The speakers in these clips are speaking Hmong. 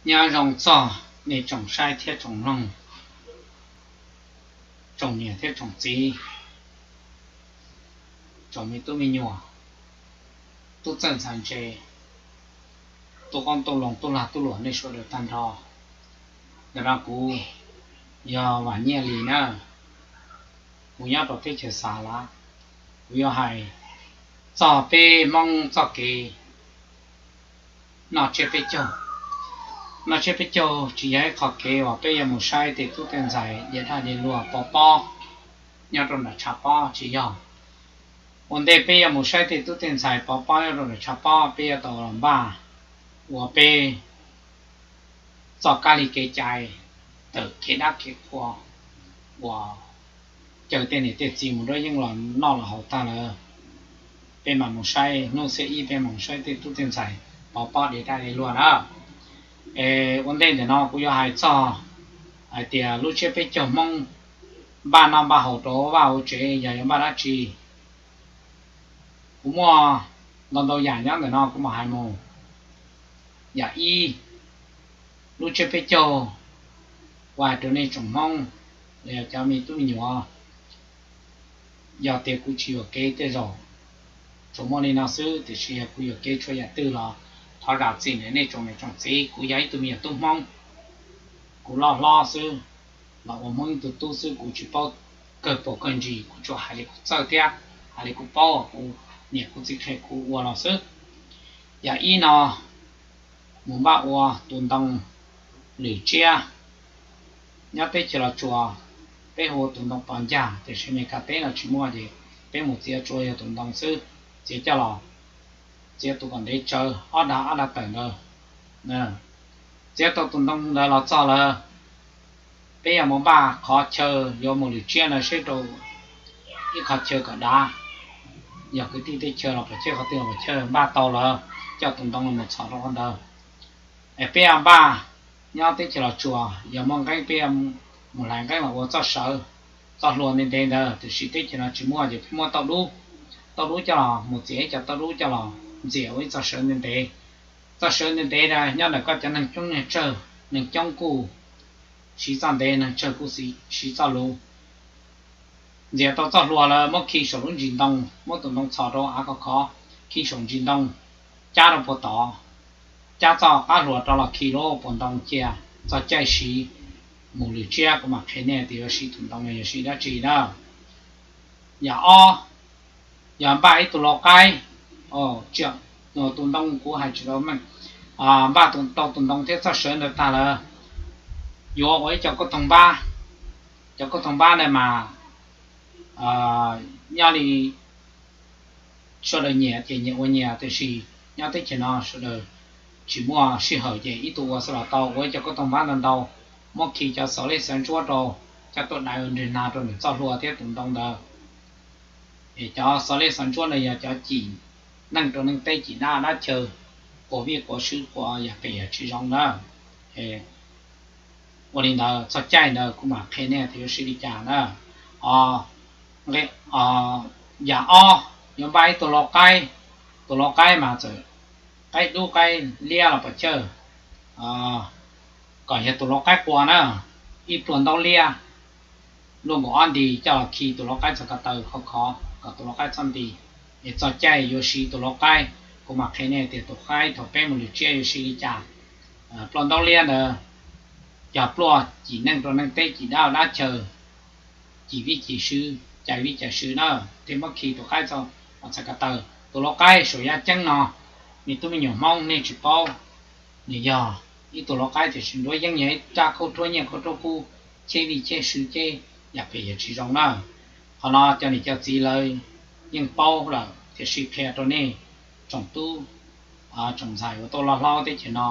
Nyob zoo txog nej tsoom saib thiab tsoom mloog, tsoom niam thiab tsoom txiv, tsoom me tub me nyuam, tub txawj ntxhais ntse, tub qoob tub loo, tub lag tub luam, nej sawv daws tag nrho. Ntawm no kuv yog Vam Nyiaj Lis na, kuv nyob rau teb chaws Xas Las. Kuv yuav hais txog peb Hmoob txoj kev noj tsiab peb caug. Noj tsiab peb caug tsis yog ib qho kev uas peb yuav mus saib tej tub tej ntxhais dias daj dias luag pov pob nyob rau nram tshav pob, tsis yog. Ua ntej peb yuav mus saib tej tub tej ntxhais pov pob nyob rau nram tshav pob, peb yuav tau los npaj ua peb txoj kab li kev cai tawm kev dab kev qhua uas caw tej niam tej txiv mus nruab yeeb los noj los haus tag lawm, peb mam mus saib, hnub xiab ib peb mam mus saib tej tub tej ntxhais pov pob dias daj dias luag na. Es ua ntej ntawm no kuv yuav hais txog hais tias lub tsiab peb caug Hmoob npaj noj npaj haus rau vaj ua tsev yog yuav npaj dab tsi. Kuv muaj ntau ntau yam nyob ntawm no kuv mam hais mus. Yam ib, lub tsiab peb caug, kuv hais rau nej tsoom Hmoob los yog cov me tub me nyuam, yog tias kuv tsis yuam kev tej zaum tsuas muaj li no xwb, tiam sis yog kuv yuam kev tshuav yam twg los thov zam txim ntawm nej tsoom niam tsoom txiv. Kuv yog ib tug me nyuam tub Hmoob, kuv loj hlob xwb, los ua Hmoob ib tug tub xwb, kuv tsis paub kawg paus kawg ntsis, kuv tsuas hais li kuv txawj thiab hais li kuv paub, kuv niam kuv txiv qhia kuv ua los xwb. Yam ib no, mus npaj ua tus ntoo lwm tsiab. Nyob teb chaws Los Tsuas peb hu ua tus ntoo pos ncag, tiam sis Mes Kas teb no tsis muaj ces peb mus txiav tsuas yog tus ntoo xwb, txiav coj los, txiav tus kom ntev tsawv ob dag ob dag tawm ntawd. Txiav tau tus ntoo ntawd los txog lawm, peb yuav mus npaj qhov chaw yuav mus lwm tsiab no seb rau ib qhov chaw kom dav, yog kwv tij teb chaws los pom chaw, qhov twg los pom chaw, npaj tau lawm coj tus ntoo los txhos rau qhov ntawd. Es peb yuav npaj, nyob teb chaws Los Tsuas yog muaj nqeeb peb yuav mus hlais nqeeb los ua txoj sawv, txoj hlua ntev ntev ntawd, tiam sis teb chaws no tsis muaj ces peb muab tauj dub, tauj dub coj los mus txiav ib co tauj dub coj los ntxias ua ib txoj sawv ntev ntev. Txoj sawv ntev ntev na nyob ntawm koj cov neeg coob neeg tsawg, neeg coob kuj siv txoj ntev, neeg tsawg kuj siv txoj luv. Ntxias tau txoj hlua lawm muab khi saum lub ntsis ntoo, muab tus ntoo txhos rau av khov khov, khi saum ntsis ntoo, cab rau puag tod, cab txoj qab hlua rov los khi lub puag ntoo cia, txog caij siv mus lwm tsiab kuv mam qhia nej tias yuav siv tus ntoo no yuav siv dab tsi na. Yam ob, yog npaj ib tug lau qaib, tus ntoo kuv hais tsis tau meej, npaj tau tus ntoo thiab txoj sawv ntawd tag lawm, yuav ua ib co kauj toog npab. Cov kauj toog npab ntawd mas nyob li sawv daws nyiam ces nyiam ua nyiam, tiam sis nyob teb chaws no sawv daws tsis muaj sij hawm ces ib tug ua xwb los tau. Ua ib co kauj toog npab ntau ntau, muab khi cov xov lej xov ntsuab rau, coj tuaj dai ua nrig nag rau ntawm txoj hlua thiab tus ntoo ntawd. Es cov xov lej xov ntsuab ntawd yog cov cim neeg rau neeg teb, cim dab dab chaw, quas vij quas sw, quas yam phem yam tsis zoo na. Ua li ntawd txog caij ntawd kuv mam qhia nej tias yuav siv li cas na. Yam ob, yuav npaj ib tug lau qaib. Tus lau qaib mas txawm qaib dub qaib liab los pom chawj, kom yog tus lau qaib qua na, ib pluag ntaub liab, luaj nkaus ob nti, coj los khi tus lau qaib txog ko taw khov khov kom tus lau qaib txhob nti. Es txog caij yuav siv tus lau qaib, kuv mam qhia nej tias tus qaib thaum peb mus lwm tsiab yuav siv li cas. Pluaj ntaub liab ntawd yog pluaj cim neeg rau neeg teb, cim dab dab chaw, cim vij cim sw, cais vij cais sw na, thiaj muab khi tus qaib txog ko taw. Tus lau qaib saum yaj ceeb no, me tub me nyuam Hmoob nej tsis paub, nws yog ib tug lau qaib tiam sis nruab yeeb yog ib rab khaub rhuab nyiaj khaub rhuab kub, cheb vij cheb sw cheb yam phem yam tsis zoo na. Qhov no cov niam cov txiv lawv yeej paub lawm tiam sis qhia rau nej tsoom tub tsoom ntxhais uas tuaj loj hlob teb chaws no.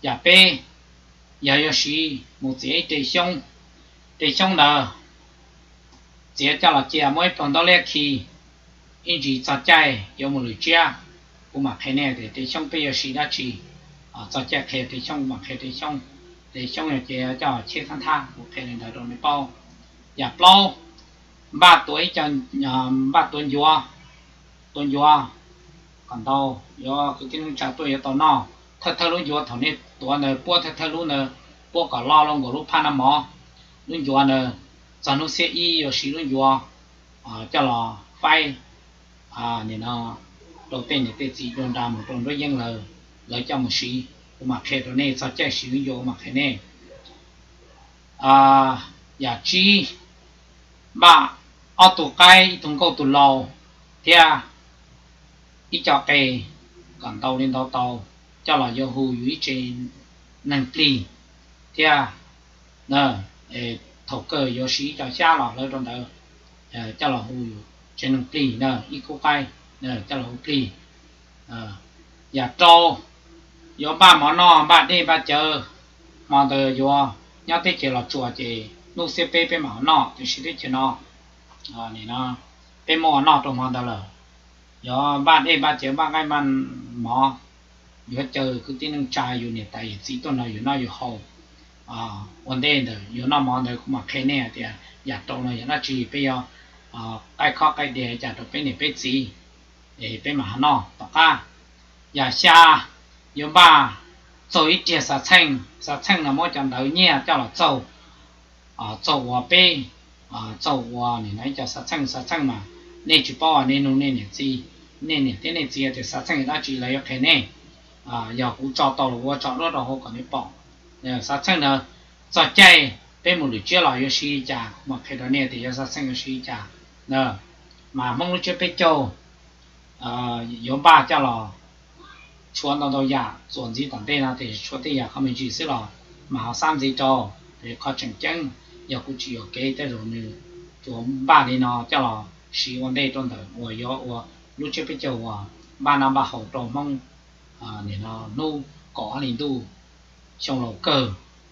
Yam peb, yog yuav siv mus txiav ib re xyoob, re xyoob ntawd txiav coj los cia muab ib pluag ntaub liab khi, ib ntsis txog caij yuav mus lwm tsiab, kuv mam qhia nej tias re xyoob peb yuav siv dab tsi. Txog caij qhia re xyoob kuv mam qhia re xyoob. Re xyoob yog ces coj cheb thab thab, kuv qhia li ntawd rau nej paub. Yam plaub, npaj tuav ib co, npaj tuav ncuav, tuav ncuav kom ntau, yuav kwv tij neej tsa tuaj yuav tau noj. thawj thawj lub ncuav thaum nej tuav ntawd puab thawj thawj lub ntawd, puab kom loj loj nkaus lub phaj naj mov. Lub ncuav ntawd txog hnub xiab ib yuav siv lub ncuav coj los faib, nim no rau tej niam tej txiv dua nra mus rau nruab yeeb lawm, lawv coj mus siv. Kuv mam qhia rau nej txog caij siv lub ncuav, kuv mam qhia nej. Yam tsib, npaj ob tug qaib, ib tug nkauj tus laus, thiab ib co qe kom ntau li ntau tau, coj los yuav hu yus ib tsev neeg plig thiab. Thaum kawg yuav siv ib co xyab los hlawv rau ntawd, coj los hu yus tsev neeg plig na, ib khub qaib coj los hu plig. Yam rau, yuav npaj mov noj, npaj dej npaj cawv. Hmo ntawd yuav nyob teb chaws Los Tsuas ces hnub xiab peb peb mam ua noj, tiam sis teb chaws no peb muab ua noj rau hmo ntawd lawm. Yuav npaj dej npaj cawv, npaj nqaij npaj mov, yuav caw kwv tij neej tsa, yus niam tais yawm txiv tuaj nrog yus noj yus haus. Ua ntej ntawd yuav noj mov ntawd kuv mam qhia nej hais tias yam rau no yog dab tsi, peb yuav qaij khob qaij diav li cas rau peb niam peb txiv, es peb mam noj tom qab. Yam xya, yuav npaj txaug ib riag xav txheej. Xav txheej no muab cov ntawv nyiaj coj los txaug, txaug ua peb, txaug ua nim no ib co xav txheej. Xav txheej mas nej tsis paub, nej nug nej niam txiv, nej niam thiab nej txiv tias xav txheej dab tsi lawv yuav qhia nej. Yog kuv tso tau los ua tso duab rau hauv kom nej pom. Xav txheej ntawd txog caij peb mus lwm tsiab los yuav siv li cas, kuv mam qhia rau nej tias yuav xav txheej yuav siv li cas. Mas Hmoob lub tsiab peb caug yuav npaj coj los tshuav ntau ntau yam, txuas ntxiv tom ntej no tiam sis tshuav tej yam qhov me ntsis xwb los mam ho xab ntxiv rau. Tiam sis qhov tseem ceeb yog kuv tsis yuam kev tej zaum nws tsuas npaj li no coj los siv ua ntej rau ntawm uas yuav ua lub tsiab peb caug uas npaj noj npaj haus rau Hmoob nim no hnub kaum ob hlis ntuj xyoo laus kawg,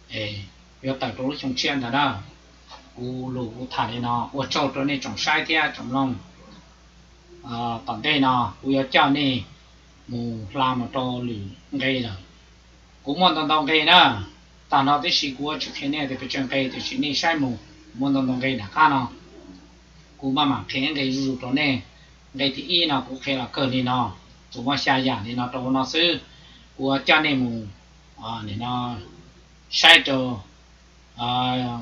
es yuav tawm rau lub xyoo tshiab ntawd na. Kuv lus kuv tham li no, ua tsaug rau nej tsoom saib thiab tsoom mloog. Tom ntej no kuv yuav coj nej mus hla mus rau lwm nqe lawm. Kuv muaj ntau ntau nqe na, tag nrho tib si kuv yuav tsis qhia nej tias pes tsawg nqe, tiam sis nej saib mus, muaj ntau ntau nqe nram qab no. Kuv maj mam qhia nqe zuj zus rau nej. Nqe thib ib no kuv qhia los kawg li no, tsuas muaj xya yam li no rau hauv no xwb. Kuv yuav coj nej mus, nim no saib rau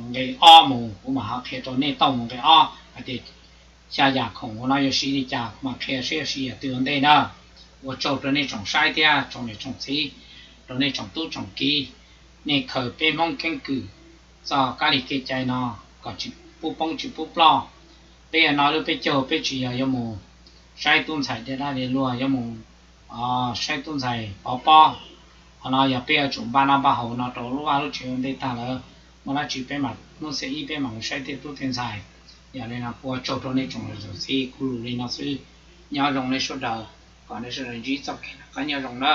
nqe ob mus, kuv mam ho qhia rau nej tau mus nqe ob hais tias xya yam khoom hauv no yuav siv li cas, kuv mam qhia seb yuav siv yam twg ua ntej na. Ua tsaug rau nej tsoom saib thiab tsoom niam tsoom txiv, rau nej tsoom tub tsoom kiv, nej khaws peb Hmoob keeb kwm txoj kab li kev cai no kom tsis pub poob tsis pub ploj. Peb yog no lub peb caug, peb tsis yog yuav mus saib tub ntxhais dej dab li luag, yuav mus saib tub ntxhais pov pob. Qhov no yog peb yuav tsum npaj noj npaj haus no rau lub vaj lub tsev ua ntej tag lawm, muaj dab tsi peb mam hnub xiab ib peb mam mus saib tej tub tej ntxhais. Yog li no kuv ua tsaug rau nej tsoom niam tsoom txiv, kuv lus li no xwb. Nyob zoo nej sawv daws, kom nej sawv daws ntsib txoj kev noj qab nyob zoo na.